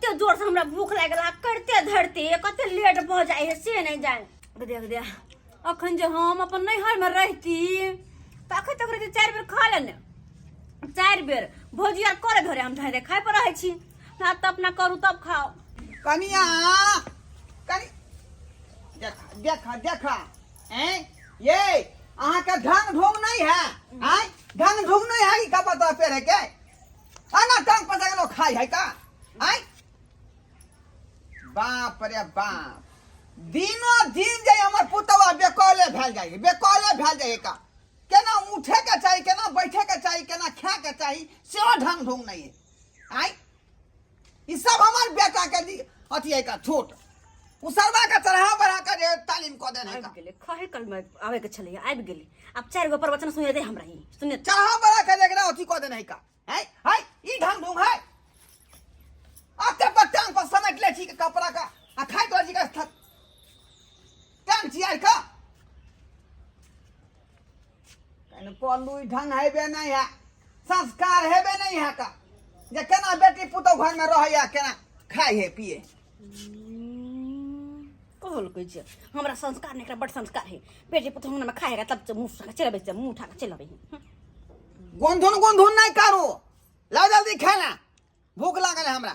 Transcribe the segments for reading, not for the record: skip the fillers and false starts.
कते जोर से हमरा भूख लागि गेल आ करिते धरिते कते लेट भऽ जाइ है से नहि जानि। देख दे, अखन जे हम अपन नैहरमे रहिती तऽ अखन तक रहिती 4 बेर खा लेने, 4 बेर भौजी आर करे धरे हम धरे खाइ पर रहै छी। ना तऽ अपना करू तब खाओ। कनिया कनि देखा देखा देखा, हैं ये अहाँ के ढंग ढोंग नहीं है, हैं ढंग ढोंग नहीं है ई कपड़ा तो पेरे के आना टांग पर जाके लोग खाई है का? आय बाप रे बाप, दिनो दिन जे हमर पुतवा बेकौले भेल जाय, बेकौले भेल जाय का? केना उठे के चाही, केना बैठे के चाही, केना खाए के चाही, सेहो ढंग ढोंग नहीं है। आय ई सब हमर बेटा के दी अथी है का छोट उसरवा के चढ़ा बढ़ा के जे तालीम कऽ देने आबि का गेलै खहे कल में आबे के छलै, आबि गेलै। आब 4 गो प्रवचन सुने दे हमरा ही सुने। चढ़ा बढ़ा के जेकरा अथी कऽ देने का है है ई ढंग ढोंग है। अते पर टांग पर समेट ले छी के कपड़ा का आ खाइ तो छी का टांग चियार का कने पल्लू ई ढंग हेबे नहीं है, संस्कार हेबे नहीं है का जे केना बेटी पुतोह घर में रहैया, केना खाइ है पिए। कहलकै जे हमरा संस्कार नहीं, एकरा बड़ संस्कार है। बेटी पुतोह में खाएगा तब मुँह उठा के चल अबै, मुँह उठा के चल अबै। गुंधुन गुंधुन नहीं करू, लाओ जल्दी खाना, भूख लागल है हमरा।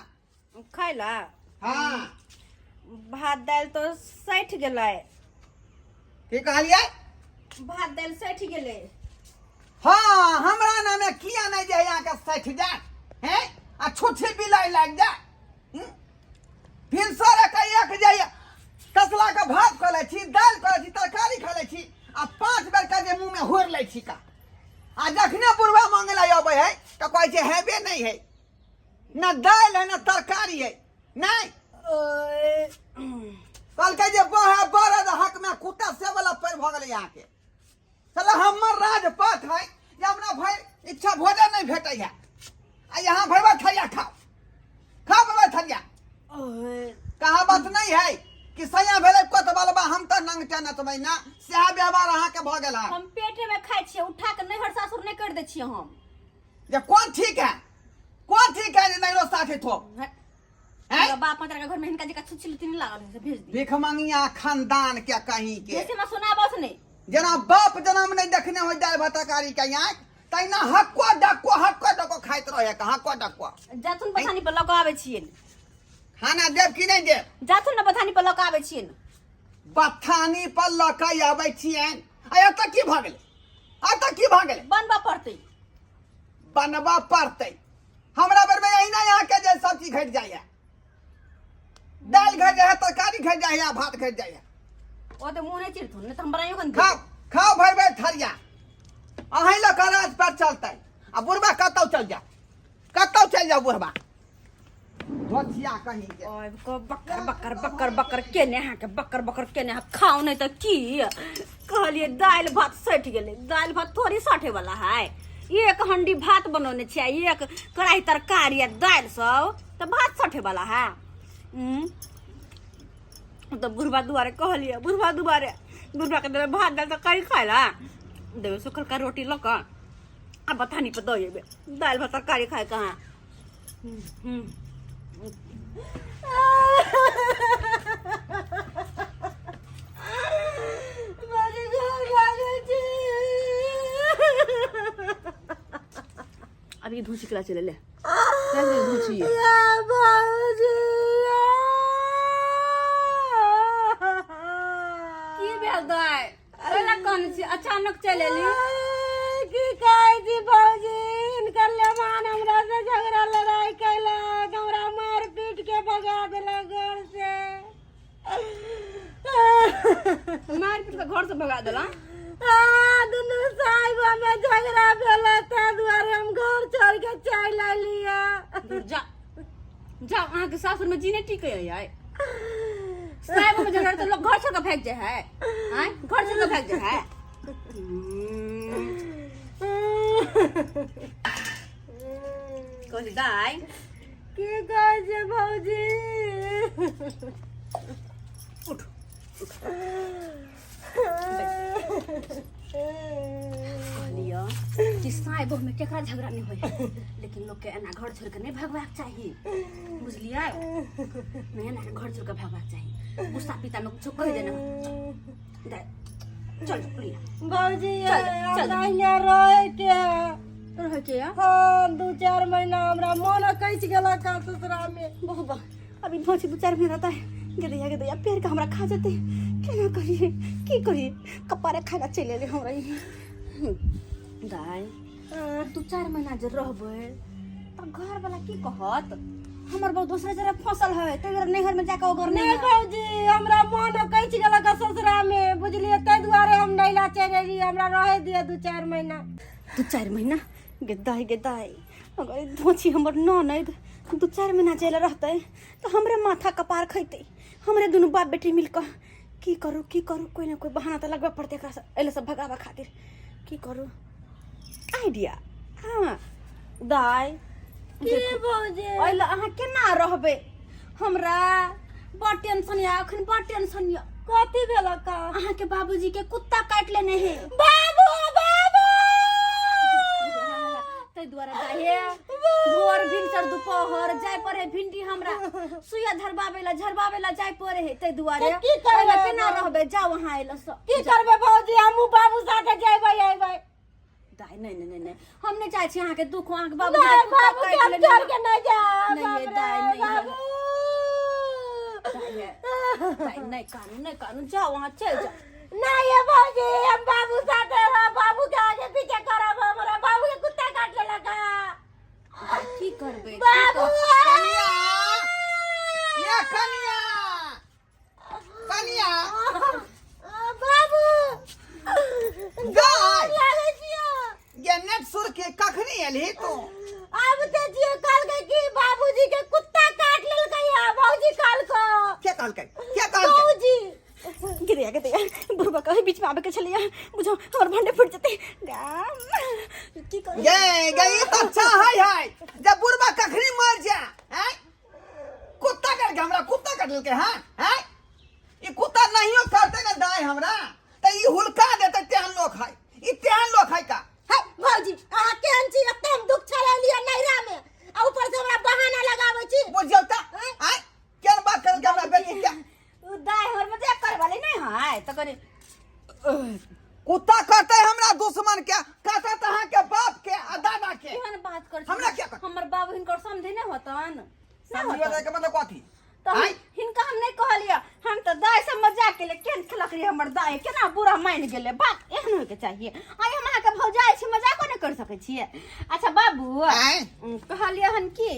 खाइ ला? हाँ। भात दालि तो सठि गेलै। की कहलियै? भात दालि सठि गेलै। हाँ, हमरा नामे किया नहीं जे यहाँ के सठि जाए हैं आ छुच्छी बिलाई लागि जाए। भिनसरे के एक जाइए तसला के भात खा लै छी, दालि खा लै छी, तरकारी खा लै छी आ 5 बेर के जे मुँह में होर लै छी का। आ जखने बुढ़वा मांगे ला अबै है तऽ कहै छै हेबे नहीं है, न दालि है न तरकारी है। नहीं कहलकै जे बहे बड़द हक में कुत्ता से वाला पैर भऽ गेलै यहाँ के। साला हमर राजपाट है जे हमरा भरि इच्छा भोजन नहीं भेटै है आ यहाँ भरबा थरिया खाओ, खाओ भरबा थरिया। कहावत नहीं है कि सैया भेलै कोतबलबा हम तऽ नंगटे नचबै ना, सएह व्यवहार अहाँके भऽ गेल है। हम पेटे में खाइ छियै, उठा के नैहर सासुर नहीं कर दै छियै हम। जे कोन ठीक है, कोन ठीक है जे नैहरो साथे थोप? हैं? हमरा बाप माता के घर में हिनका जका छुछी लुती नहीं लागल है से भेज दी। भीख मंगिया खानदान के कहीं के। जैसे मैं सुनाबस नहीं। जेना बाप जनम नहीं देखने हो दालि भात तरकारी के आँखि, तहिना हक्को डक्को हक्को डक्को खाइत रहे का, हक्को डक्को। जाथुन बथानी पर लऽ कऽ आबै छियै। खाना देब कि नहीं देब? जाथुन ने बथानी पर लऽ कऽ आबै छियै। बथानी पर लऽ कऽ आबै छियनि। आ एतऽ की भऽ गेलै? एतऽ की भऽ गेलै? बनबऽ पड़तै। बनबऽ पड़तै। हमरा बेर में अहिना यहाँ के जे सब चीज घटि जाइए, दालि घटि जाइए, तरकारी घटि जाइए, भात घटि जाइए। ओ तऽ मुँह नहि चिरथुन, नहि तऽ हम बनाइयो कऽ खाओ खाओ भरि भरि थरिया। अहीं लऽ कऽ राज पर चलतै आ बुढ़बा कतौ चलि जाओ, कतौ चलि जाओ बुढ़बा धोथिया कहीं के। ओए को बकर बकर बकर बकर केने अहाँके बकर बकर केने अहाँ खाओ नहीं तऽ की कहलिए। दालि भात सटि गेलै। दालि भात थोड़ी सटे वाला है। एक हंडी भात बनौने छियै, एक कढ़ाई तरकारी आ दालि सब, तऽ भात सटे वाला है। तऽ बुढ़बा दुआरे कहलिए, बुढ़बा दुआरे बुढ़बा के देबै भात दालि तरकारी खाय ला देबै, सुखलका रोटी लऽ कऽ आ बथानी पर दऽ अयबै दालि भात तरकारी खाय कहाँ। अभी धूची कला चले ले धूची। की भेल दाइ? कैला कानै छी? अचानक चलि एली। की कहै छी भौजी, हिनकर लेमान हमरा से झगड़ा लड़ाई कैलक, हमरा मार पीट के भगा देलक घर से। मार पीट के घर से भगा देला? हाँ, दुनू साहेब में झगड़ा भेल, ताहि दुआरे हम घर छोड़ के चलि एलियै। दूर जा जाओ, अहाँके सासुर में जीने टिके है। साहेब में झगड़ा तो लोग घर छोड़ के भाग जाए है। आँय, घर छोड़ के भाग जाए है। कहली दाइ। की कहै छै भौजी? उठ। कहलियो कि साय बहु में केकरा झगड़ा नहीं होय लेकिन लोग के एना घर छोड़ के नहीं भगवाक चाही, बुझलियै? नहीं, एना के घर छोड़ के भगवाक चाही। गुस्सा पिता में कुछ कह देना। दे, चल प्रिया। भौजी। चल, चल। हमरा यहाँ रहे के है। रहे के या? हाँ, 2-4 महीना हमरा मन कैच गेला का ससुरा में। बहु बा अभी भौजी 2-4 महीना रहता है। गेदैया गेदैया पेड़ के हमरा खा जेतै। केना करिए, की करिए? कपारे खाना चलि एलै हमरा ई। दाइ, 2-4 महीना जे रहबै तऽ घर वाला की कहत? हमर बहु दोसरा जगह फसल है, ताहि दुआरे नैहर में जाके ओगर नहीं नहीं। भौजी, हमरा मन कैच गेलक ससुरा में, बुझलियै? ताहि दुआरे हम नैला चलि एलियै। हमरा रहे दिअ 2-4 महीना। 2-4 महीना? गे दाइ, गे दाइ, अगर ई धोछी हमर ननैद 2-4 महीना चलि रहतै तऽ हमरे माथा कपार खैतै, हमरे दुनू बाप बेटी मिल कऽ। की करू, की करू? कोई ना कोई बहाना तऽ लगबे पड़तै एकरा से एले सब भगाबऽ खातिर। की करू? आइडिया। हाँ दाइ। की भौजी? एहि अहाँ केना रहबै? हमरा बड़ टेंशन यऽ अखन, बड़ टेंशन यऽ। कथी भेलक का? अहाँके बाबूजी के कुत्ता काटि लेने है। बाबू, बाबू! ताहि दुआरे दाइ भोर भिनसर दुपहर जाय पड़े भिंडी हमरा सुइया धरबाबै ला, झरबाबै ला जाय पड़े है, ताहि दुआरे। तऽ की करबै? एहि ला केना रहबै? जाउ अहाँ एहि ला सब। की करबै भौजी? हमहूँ बाबू साथे जेबै अयबै। दाइ, नहि नहि नहि नहि, हम नहि चाहै छी अहाँके दुख। अहाँके बाबू नहि, बाबू के हम छोड़ के नहि जायब। नहि, बाप रे, दाइ, नहि। बाबू। दाइ, नहि कानू, नहि कानू, जाउ अहाँ, चलि जाउ। नहीं ये भौजी, हम बाबू साथे रहब, बाबू के आगे पीछे करब। हमरा बाबू के कुत्ता काट लेलक है। दाइ, की करबै, की बाबू! कनिया, ये कनिया, कनिया! बाबू! गाय! लागै छियो। ये नेट सुर के कखनी एलही तू? आब ते छियो। कहलकै कि बाबूजी के कुत्ता काट लेलकै है भौजी कहलको। के कहलकै? के कहलकै? भौजी। गिरिया के दैया, बुढ़बा कहे बीच में आबे के छलिया, बुझो हमर भंडे फूट जेतै। गाम की करू? गे गे, ई तऽ अच्छा है है जब बुढ़बा कखनी मर जा हैं। कुत्ता काट के हमरा कुत्ता काट लेलकै। हाँ हैं, ई कुत्ता नहियो करते ने दाय हमरा तऽ ई हुलका देते। तेहन लोक है ई, तेहन लोक है का। है भौजी, अहाँ केहन छी? एते हम दुख छलेलियै नैहरा में आ ऊपर से हमरा बहाना लगाबै छी। बुझियौ तऽ आँय, केहन बात करलकै हमरा बेटी के? उ दाइ हमर मजाक करे वाली नहीं है तऽ कनि कुत्ता करते हमरा दुश्मन के, कहता अहाँ के बाप के आ दादा के। केहन बात कर? हमरा क्या कर- हमर बाबू हिनकर समझे नहीं होतन, नहीं समझियो होतन। के मतलब कथी? तऽ आँय? हिनका हम नहीं कहलियै, हम तऽ दाइ से मजाक केलियै। केहन खेलक रहियै हमर दाइ, केना बुरा मानि गेलै। बात एहन होइके चाहिए। आइ हम अहाँके भौजाइ छी, मजाको नहि कर सकै छियै? अच्छा बाबू। आँय? कहलियै हन कि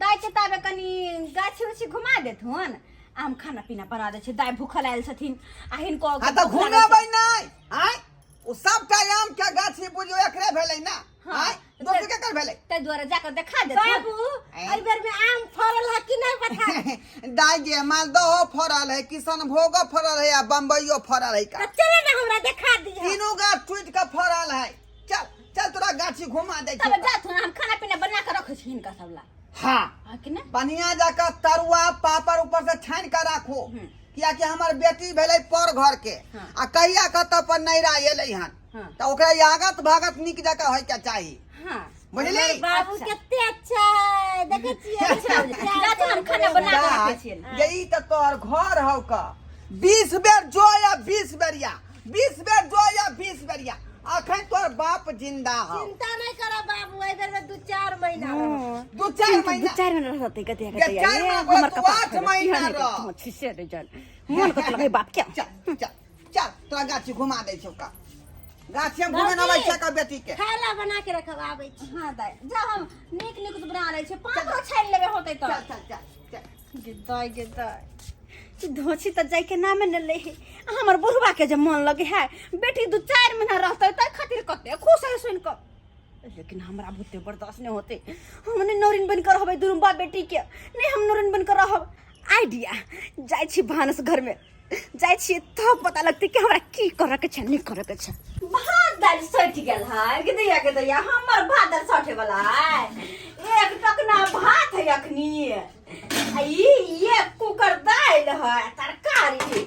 दाइ के ताबे कनि गाछी उछी घुमा देथुन आ हम खाना पीना बना दै छी। दाइ भूखल आयल छथिन आ हिनको हाँ तऽ भूख लागल छै। घुमेबै नहि। आँय, ओ सबटा आम के गाछी बुझियौ एकरे भेलै ने? हाँ। आँय, दोसर केकर भेलै? ताहि दुआरे जाकऽ देखा देथुन। बाबू, एहि बेर में आम फड़ल है कि नहीं बता? दाइ गे, मालदहो फड़ल है, किशनभोगो फड़ल है आ बम्बइयो फड़ल है का। तऽ चलो ने, हमरा देखा दिह। तीनू गाछ टूटि के फड़ल है। चल चल, तोरा गाछी घुमा दै तब छी। जाथुन, हम खाना पीना बना कऽ रखै छी हिनका सब ला। हाँ। हाँ कि ने? बढ़िया जाकर तरुआ पापड़ ऊपर से छानि के राखू, कियाकि हमर बेटी भेलै पर घर के। आ कहिया कतऽ पर नैरा एलै हन। तऽ ओकरा आगत भागत नीक जकाँ होय के चाही। बुझली? बाबू। अच्छा। कते अच्छा है, देखै छियै? जाथुन, हम खाना बना कऽ रखै छियनि। ये ई तऽ तोहर घर हौ का। 20 बेर जो या 20 बेर या, 20 बेर जो या 20 बेर या। अखन तोहर बाप जिंदा हौ। चिंता नहीं करो बाबू, एहि बेर में 2-4 महीना रहब। 2-4 दू महीना। चार महीना रहतै कते? ये चार महीना हमर तू कपार 8 खराब, महीना इहाँ नहि रह। करतौ, छिसे नहि जान मन कत लगे बाप के। चल चल चल, तोरा गाछी घुमा दै छौ का। गाछी हम घुमे अबै छै का बेटी के। खाय ला बना के रखब, आबै छी। हाँ दाइ, जा, हम नीक नीक बना लै छी, पापड़ो छानि लेबै होतै तऽ। चल चल चल चल। गे दाइ, गे दाइ, ई धोछी तऽ जाइके नामे ने लै है। आ हमर बुढ़वा के जे मन लगे है बेटी 2-4 महीना रहतै, ताहि खातिर कते खुश है सुनि कऽ, लेकिन हमरा बहुते बर्दाश्त नहि होतै। हम नहि नौरिन बनि कऽ रहबै दुनू बाप बेटी के, नहि हम नौरिन बनि कऽ रहब। आइडिया, जाइ छी भानस घरमे जाइ छियै तब पता लगतै कि हमरा की करऽ के छै, नहि करऽ के छै। भात दालि सठि गेल है। गे दैया, गे दैया, हमर भात दालि सठे वाला है? एक टकना भात है अखनी आ ई एक कुकर दालि है आ तरकारी।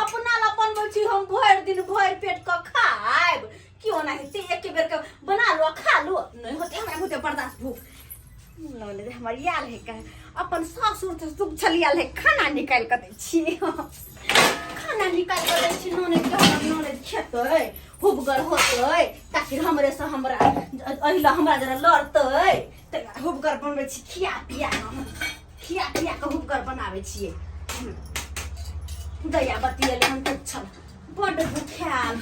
अपना ला बनबै छी हम भरि दिन भरि पेट के खायब क्यों ना हेतै एके बेर के बना लो खा लो नहीं होते हमरा होते बर्दाश्त भूख ननद हमर आयल है कहे अपन सासुर से सुख छलियल है खाना निकालि कऽ दै छी खाना निकालि कऽ दै छी ननद के हमर ननद खेतै हुबगर होतै ताकि हमरे से हमरा एहिला हमरा जरा लड़तै तऽ हुबगर बनबै छी खिया पिया कऽ खिया पिया कऽ हुबगर बनाबै छियै दैया बतियेले हम तऽ छल बड्ड भूखायल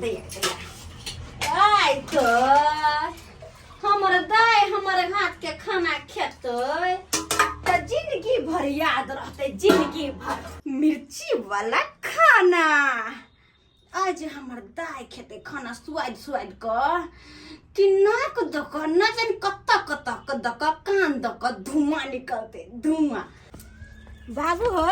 दैया दैया आइ तऽ हमर दाय हमर हाथ के खाना खेतै तऽ जिंदगी भर याद रहतै जिंदगी भर मिर्ची वाला खाना आज हमर दाय खेतै खाना सुआदि सुआदि कऽ कि नाक दऽ कऽ न जानि कतऽ कतऽ कऽ दऽ कऽ कान दऽ कऽ धुआं निकलतै धुआं। बाबू हो।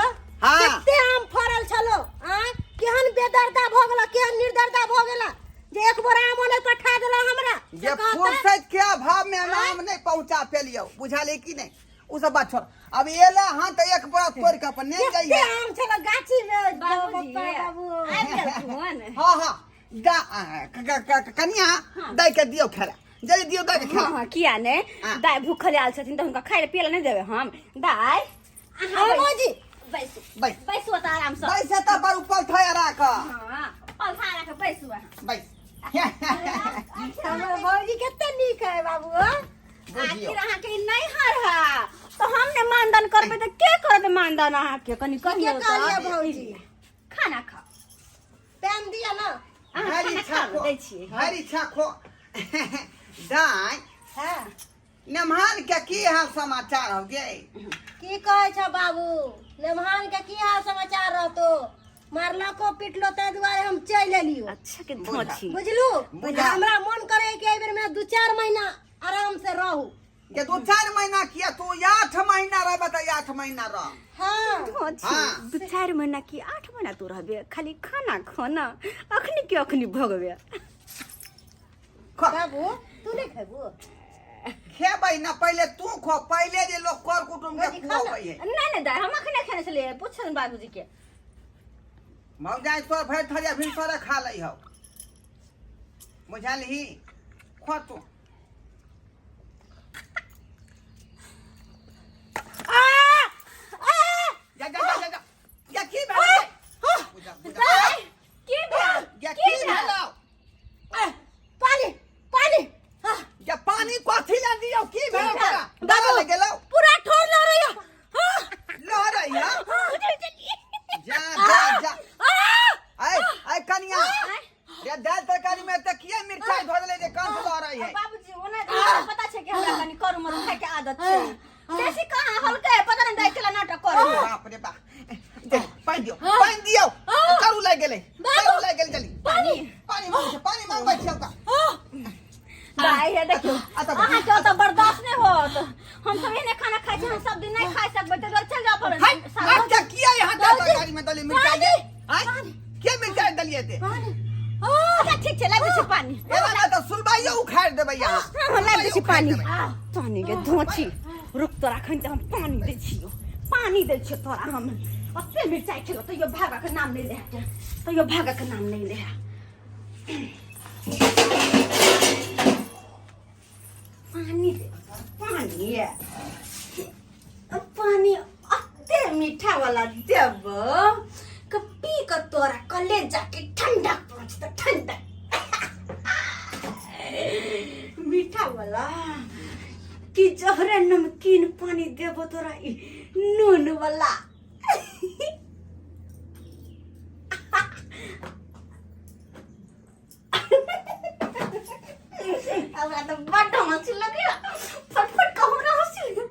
हाँ। कते आम फड़ल छलो आ केहन बेदर्दा भऽ गेला, केहन निर्दर्दा भऽ गेला जे एक बोरा आमो नहीं पठा देला हमरा। से जे कहता? फुर्सत के अभाव में हम आम नहीं पहुंचा पेलियो, बुझाले कि नहीं? उ सब बात छोड़, अब एला हां तो एक बोरा तोड़ के अपन नहीं कते जाइए। आम छलो गाछी में बाबूजी, बाबा बाबू आबि गेलखुन। हां हां दा कनिया दाई के दियो खेला, जल्दी दियो दाई के खेला। हाँ, हाँ, किया ने। हाँ। दाई भूखल आयल छथिन तऽ हुनका खाय लए पियै लए नहि देबै हम। दाई अहाँ हाँ, मौजी। बैसू। बैस। बैसू तऽ आरामसँ। बैस तऽ पर ऊपर थया राख। हाँ, पलथा राख, बैसू अहाँ। बैस। हमर भौजी कते नीक है बाबू हो। बुझियौ। आखिर अहाँके ई नैहर है तऽ हम ने मानदान करबै तऽ के करतै मानदान अहाँके? कनि कहियौ के तऽ। कहलियै भौजी? खाना खाउ। टाइम दिअ ना। अहाँ हरी खाना खाउ, छाखो दै छियै। हरी छाखो दाई। हाँ। नेमहान के की हाल समाचार हो गे? की कहै छ बाबू, नेमहान के की हाल समाचार रहतो? मारलको पिटलो, ताहि दुआरे हम चलि एलियो। अच्छा के धोछी। बुझलू? बुझा। हमरा मन करे कि एहि बेर में 2-4 महीना आराम से रहू। के 2-4 महीना किया, तू 8 महीना रहबे तऽ 8 महीना रह। हाँ। धोछी। हाँ। 2-4 महीना की 8 महीना तू रहबे, खाली खाना खाना अखनी के अखनी भगबे। खा। बाबू तू नहीं खेबू? खेबै ना, पहिले तू खो, पहिले जे लोग कर कुटुम के भौजी, खा ना। खुआबै है। नहीं नहीं दाई, हम अखने खेने छलियै, पूछन बाबूजी के। मौजाई तोर भरि थरिया भिनसरे खा लै हौ, बुझलही? खो तू। जा जा जा जा जा जा, की भेल? बुझा बुझा। दाई की भेल? जा, की भेलौ? पानी पानी। जा, पानी कथी ला दियौ? की भेलौ तोरा? बाबू। दवा लग गेलौ? पूरा ठोर लड़ैया। लहरै है? जा जा जा, ऐ ऐ कनिया रे, दाल तरकारी में त किया मिरचाई धऽ देले जे कान से लहरै है? बाबूजी ओना हमरा पता छै कि हमरा कनि करू मरू खाय के आदत छै, बेसी कहाँ हल्के, पता नहीं दाई केला नाटक करे। बाप रे बाप, जा, पानि दियौ, पानि दियौ, करू लागि गेलै, करू लागि गेलै, जल्दी पानी। पानि मांगै छै, पानि मांगबै छियौ का। दाई हे देखियौ, आ तऽ- अहाँ के ओतऽ बर्दाश्त नहि होत, हम सब एहने खाना खाइ छी, हम सब दिन नहि खाइ सकबै, तऽ दुआरे चलि जाउ अपन। हाय, अच्छा किया यहाँ दाल तरकारी में दली मिरचाई गे? आय, किया मिरचाई दलिए ते? अच्छा ठीक छै, लाबि दै छी पानी। एना ना तऽ सुलबाइयो उखाड़ि देबै यहाँ। हाँ, लाबि दै छी पानी। उखाड़ि देबै। पानी के धोची, रुक, तोरा अखन तऽ हम पानी दै छियौ, पानी दै छियौ तोरा हम। ओते मिरचाई खेलौ तैयो भागऽ के नाम नहि ले, तैयो भागऽ के नाम नहि ले। पानी दे, पानी पानी अते मीठा वाला देब के पी के तोरा कलेजा के ठंडा पहुंचत, ठंडा मीठा वाला कि जहरे नमकीन पानी देब तोरा ई नून वाला। हमरा तऽ बड्ड हँसी लगैया, फटफट कऽ हमरा हँसी लगैया।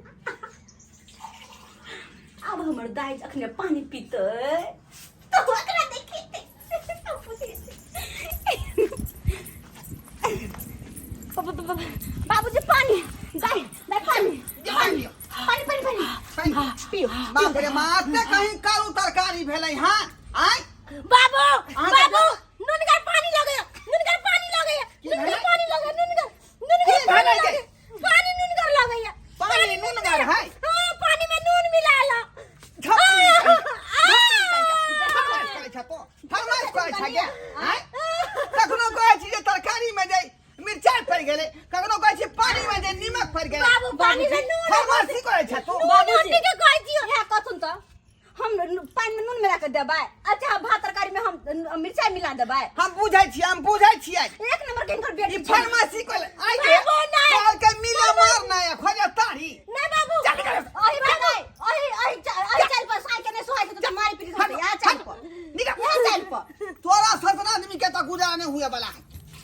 आब हमर दाइ जखने पानी पीतै तऽ ओकरा देखेतै। बाबूजी पानी, दाइ दाइ पानी पानि पानी पानी पानी। पानि पियो। बाप रे माते, कहीं कारू तरकारी भेलै हँ आय? बाबू। अहाँ के बाबू, नुनगर पानी लगैया, नुनगर पानी लगैया। की नुनगर भेलै? पानी लगैया, नुनगर नुनगर की पानी भेलै गे? लगैया, पानी नुनगर लगैया। पानी नुनगर है? हाँ, पानी में नून मिलाला। झपटी, फरमाइश करै छ तू, फरमाइश फरमाइशी करै छै तू। बाबूजी के कहै छियो, हे कथुन त हम पानि में नून मिला के देबै, अच्छा भात तरकारी में हम मिरचाई मिला देबै। हम बुझै छियै, हम बुझै छियै। एक नंबर के हिनकर बेटी ई छै। फरमाइशी करै आइ के बाबू, नहि। कहल के मिले मार नहि खोजे तारी। नहीं बाबू, चल निकल। अही बाबू, अही अही अही चल पर साई के नहीं सोहाई तो मारी पीटी होते या चल पर। निकल। या चल पर। तोरा ससुर आदमी के तो गुजारा नहीं हुए वाला है।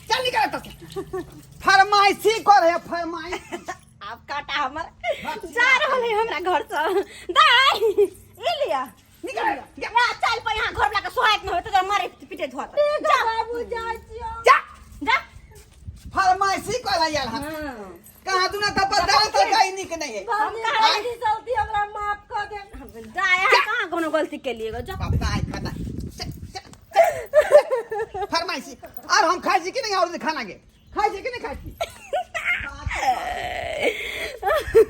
चल निकल एतऽ से। फरमाइशी करे है फरमाइशी। आब काटा हमर जा रहल है हमरा घर से। दाई ई लिया। निकल। या चल पर, यहाँ घर वाला के सोहाइत न होते तो मारे पीटे धोत। ठीक जा है बाबू, जाइ छियो। जा। जा। फरमाइशी करे यार हम। हां। कहाँ दुना तब पर दाल तरकारी नीक नहीं है। बाबू, हम कहाँ- गलती सलती हमरा माफ कर दे। दाई यहाँ कहाँ कोनो गलती के लिए जा। पता है, पता है। चल, चल, चल। फरमाइशी और हम खाइ छी कि नहीं? और खाना के खाइ छी कि नहीं खाइ छी?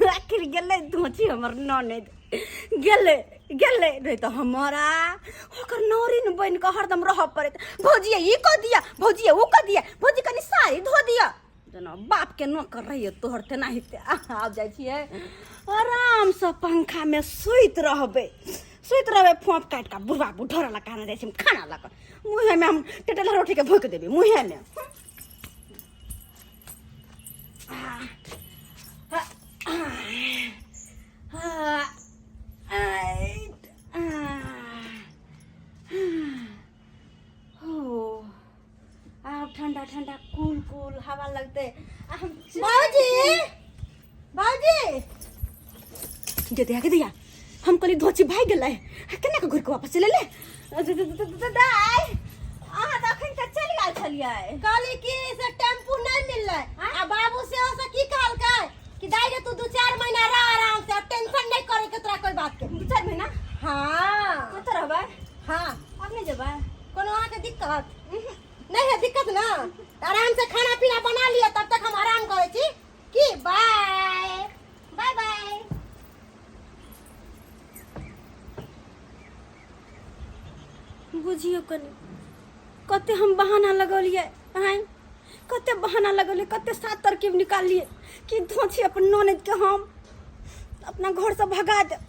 आखिर गेलै धोची हमर ननद, गेलै गेलै, नहीं तऽ हमरा ओकर नौरिन बनि कऽ हरदम रहऽ पड़ैत। भौजी ई कऽ दिअ, भौजी ओ कऽ दिअ, भौजी कनि साड़ी धो दिअ, जेना बापके नौकर रहियै तोहर तेनाहिते। आब जाइ छियै आरामसँ पंखामे सुति रहबै, सुति रहबै फोप काटि कऽ। बुढ़बा बुढ़ लऽ कऽ जाइ छी हम खाना लऽ कऽ, मुँहेमे हम टेटल रोटीके भोकि देबै मुँहेमे। आब ठंडा ठंडा कूल कूल हवा लगते। आ हम बाबूजी, बाबूजी। जे दिया के दिया, हम कहली धोची भाग गेलै, केना के घुर के वापस चले ले। दाई अहाँ तऽ अखन तक चलि गेल छलियै। कहली कि से टेम्पू नहीं मिललै आ बाबू से से की कहलकै कि दाई रे, तू 2-4 महीना रह आराम से, अब टेंशन नहीं करे के तोरा कोई बात के। 2-4 महीना? हाँ। कतऽ रहबै? हाँ। आब नहि जेबै? कोनो अहाँके दिक्कत नहीं है? दिक्कत ना तऽ आराम से खाना पीना बना लिअ, तब तक हम आराम करै छी की। बाय बाय। बाय। बुझियौ कनि कते हम बहाना लगौलियै आँय, कते बहाना लगौलियै, कते सात तरकीब निकाललियै कि धोछी अपन ननदिके हम अपना घरसँ भगा देब,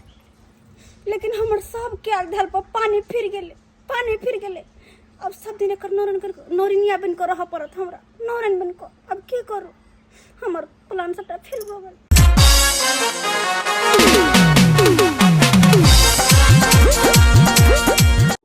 लेकिन हमर सब कयल धयल पर पानि फिर गेलै, पानि फिर गेलै। अब सब दिन एकर नौरन नौरिनिया बनि कऽ रहऽ पड़त हमरा, नौरन बनि कऽ। अब की करू? हमर प्लान सबटा फेल भऽ गेल।